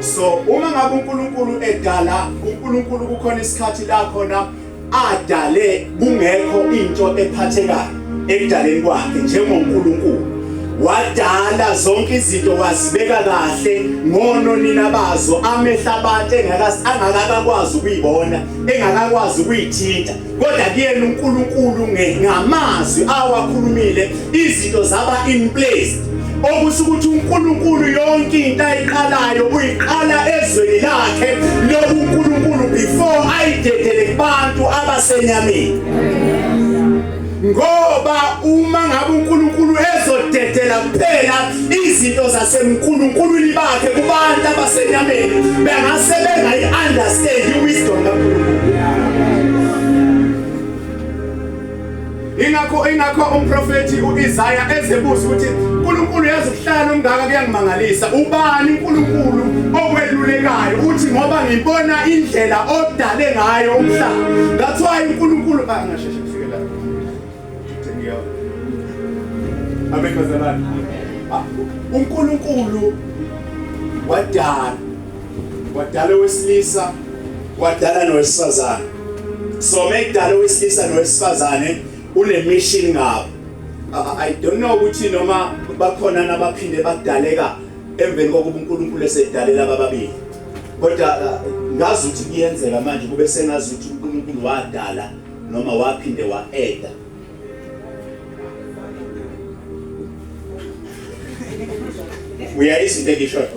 So uma ngabe uNkulunkulu edala, uNkulunkulu kukhona isikhathi la khona adale kungekho into ephathekayo ekudaleni kwakhe njengoNkulunkulu. Wadala zonke izinto wazibeka kahle ngononina bazo, amehlo abantu engakakwazi ukuyibona, engakakwazi ukuyithinta. Kodwa kuyena uNkulunkulu ngamazwi awakhulumile izinto zaba in place. Okusho ukuthi uNkulunkulu yonke into ayiqalayo uyiqala ezweni lakhe lobuNkulunkulu before ayidedele kubantu abasenyameni. Ngoba uma ngabe uNkulunkulu ezodedela kuphela izinto zasemNkulunkulwini bakhe kubantu abasenyameni, bengase bengayi-understand i-wisdom kaNkulunkulu. Ingakho umprofethi uIsaya ezebuza ukuthi uNkulunkulu yazi ukuhlala omngaka kuyangimangalisa. Ubani uNkulunkulu okwelulekayo? Uthi ngoba ngibona indlela odale ngayo umhlaba. That's why uNkulunkulu angasheshe kufike la. Amen bazalwane. Ah, uNkulunkulu wadala wadala owesilisa wadala nowesifazane. So mekudala owesilisa nowesifazane une mission ngabo. I don't know ukuthi noma bakhona nabaphinde badaleka emveni kokuba uNkulunkulu esedalela ababili. Kodwa ngazi ukuthi kuyenzeka manje kube sengazi ukuthi uNkulunkulu wadala noma waphinde wa-eda. Uyayizwa into engishoyo?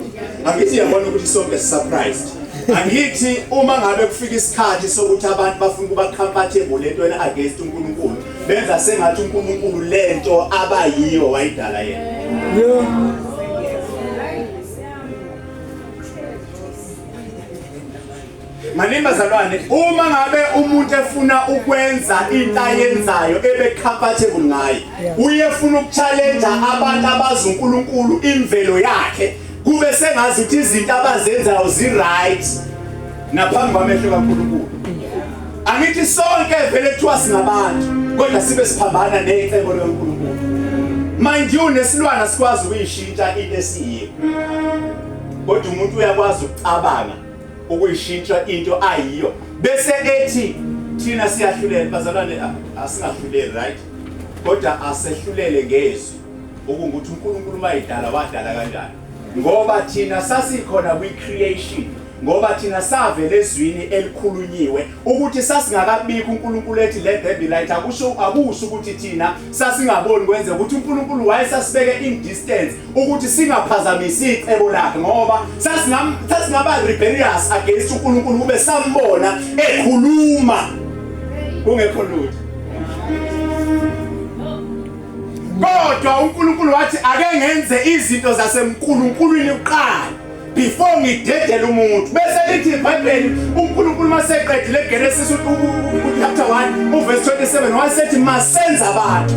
Angithi uyabona ukuthi sonke surprised. Angithi uma ngabe kufika isikhathi sokuthi abantu bafuna ukuba comfortable entweni against uNkulunkulu, benza sengathi uNkulunkulu lento abayiyo wayidala yena. Yeah. Maningi bazalwane, uma ngabe umuntu efuna ukwenza into ayenzayo ebe comfortable ngayo, uye efuna ukuchallenge abantu abazi uNkulunkulu imvelo yakhe, kube sengazi ukuthi izinto abazenzayo zi right naphambi kwamehlo kaNkulunkulu. Angithi sonke vele kuthiwa singabantu, kodwa sibe siphambana necebo likaNkulunkulu. Mind you, nesilwana sikwazi ukuyishintsha into esiyiyo. Kodwa umuntu uyakwazi ukucabanga ukuyishintsha into ayiyo bese ethi thina siyahlulela. Bazalwane, asingahluleli, right? Kodwa asehlulele ngezwi okungukuthi uNkulunkulu mayidala wadala kanjani, ngoba thina sasikhona kwi-creation, ngoba thina savela ezwini elikhulunyiwe ukuthi sasingakabikho uNkulunkulu ethi let there be light. Akusho ukuthi thina sasingaboni kwenzeka ukuthi uNkulunkulu wayesasibeke in distance ukuthi singaphazamisi icebo lakhe, ngoba sasingaba rebellious against uNkulunkulu kube sambona ekhuluma kungekho lutho. Kodwa uNkulunkulu wathi ake ngenze izinto zasemNkulunkulwini kuqala before ngidedele umuntu. Bese lithi iBhayibheli uNkulunkulu maseqedile Genesis chapter 1 uverse 27 wasethi masenza abantu.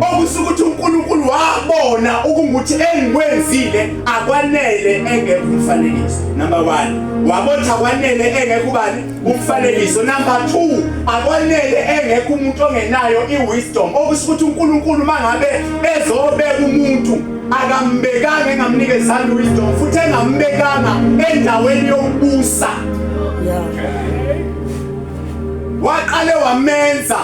Okusho ukuthi uNkulunkulu wabona ukunguthi engikwenzile akwanele engekho umfanekiso. Number 1, wabona akwanele engekho ubani umfanekiso. Number 2, akwanele engekho umuntu ongenayo iwisdom. Okusho ukuthi uNkulunkulu mangabe ezobeka umuntu akambekanga engamnikezanga iwisdom futhi engambekanga endaweni yokubusa. Waqale wamenza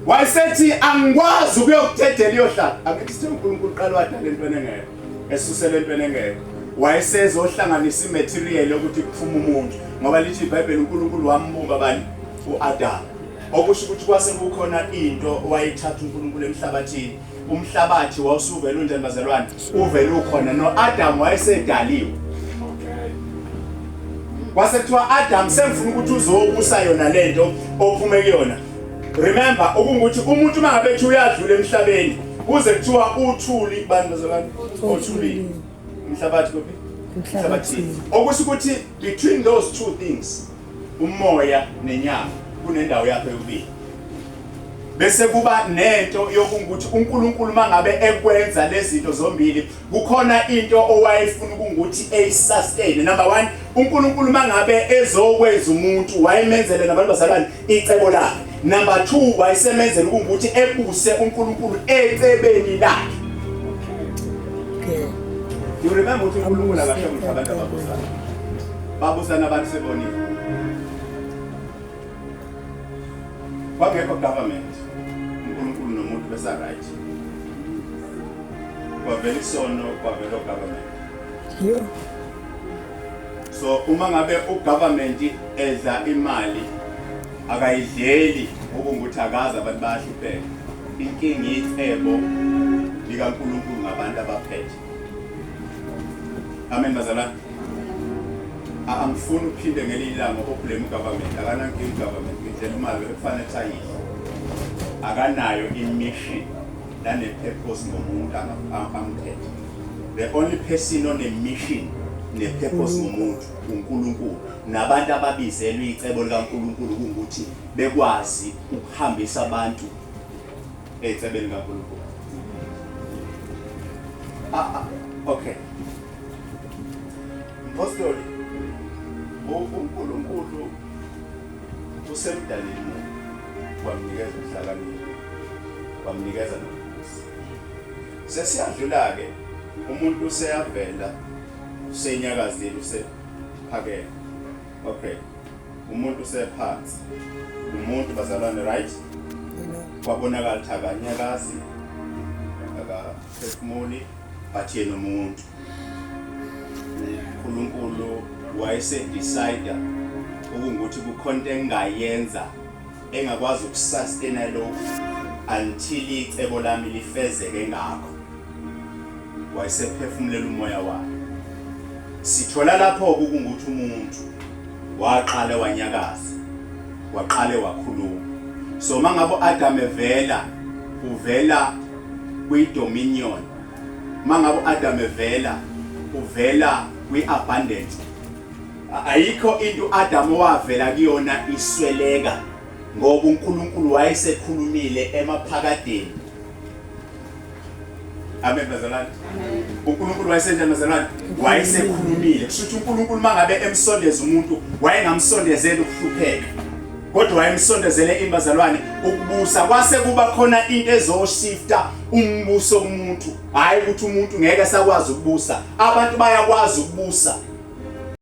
wayesethi angikwazi ukuyokudedela iyohlala. Angithi sithe uNkulunkulu qala wadala entweni engekho, esusela entweni engekho, wayesezohlanganisa imaterial yokuthi kuphume umuntu, ngoba lithi iBhayibheli uNkulunkulu wambumba bani? uAdam. Okusho ukuthi kwase kukhona into wayithatha uNkulunkulu emhlabathini. Umhlabathi wawusuvela unjani bazalwane? Uvele ukhona. NoAdam wayesedaliwe. Kwase kuthiwa Adam, sengifuna ukuthi uzobusa yona lento ophume kuyona. Remember ukungukuthi umuntu uma ngabe ethi uyadlula emhlabeni kuze kuthiwa uthuli bani bazalwane? Othulini. Umhlabathi kuphi? Emhlabathini. Okusho ukuthi between those two things, umoya nenyama, kunendawo yakho yokubili. Bese kuba nento yokungukuthi uNkulunkulu mangabe ekwenza lezi zinto zombili kukhona into owayefuna ukungukuthi eyisustain. Number 1, uNkulunkulu mangabe ezokwenza umuntu wayemenzele nabantu bazalwane icebo lakhe. Number 2, wayesemenzela ukungukuthi ebuse uNkulunkulu ecebeni lakhe. Okay. You remember ukuthi uNkulunkulu akasho ngisho abantu ababusayo. Babusana abantu sebonile. Kwakungekho government. uNkulunkulu nomuntu besa right. Kwavela isono, kwavela government. Yo. So uma ngabe ugovernment edla imali akayidleli okungukuthi akazi abantu bayahlupheka. Inkinga icebo likaNkulunkulu ngabantu abaphethe. Amen bazalwane. Angifuni uphinde ngelinye ilanga oblame ugovernment, akanankinga ugovernment ngidlela imali ekufanele ayidle. Akanayo imission nane purpose ngomuntu amphethe. The only person one mission ne purpose ngomuntu uNkulunkulu nabantu ababizelwe icebo likaNkulunkulu kungukuthi bekwazi ukuhambisa abantu ecebeni likaNkulunkulu. Ah, ah, okay. Mpostoli, uNkulunkulu usemdalile umuntu, wamnikeza ukuhlakanipha, wamnikeza nokubusa. Sesiyadlula-ke, umuntu useyavela, usenyakazile, usephakeme. Okay. Umuntu usephansi. Umuntu bazalwane right? Kwabonakala ukuthi akanyakazi, akaphefumuli, but yena umuntu. uNkulunkulu wayese decide ukungukuthi kukhona into engayenza engakwazi ukusustaina lokhu until icebo lami lifezeke ngakho. Wayesephefumulela umoya wakhe. Sithola lapho ukungukuthi umuntu waqale wanyakaza, waqale wakhuluma. So mangabe uAdam evela, uvela kwi dominion. Mangabe uAdam evela, uvela kwi abundance. Ayikho into uAdam owavela kuyona isweleka ngoba uNkulunkulu wayesekhulumile emaphakadeni. Amen bazalwane. uNkulunkulu wayesenjani bazalwane? Wayesekhulumile. Kusho ukuthi uNkulunkulu mangabe emsondeza umuntu wayengamsondezeli ukuhlupheka. Kodwa wayemsondezele ini bazalwane? Ukubusa. Kwase kuba khona into ezoshifta umbuso kumuntu. Hayi ukuthi umuntu ngeke sakwazi ukubusa. Abantu bayakwazi ukubusa.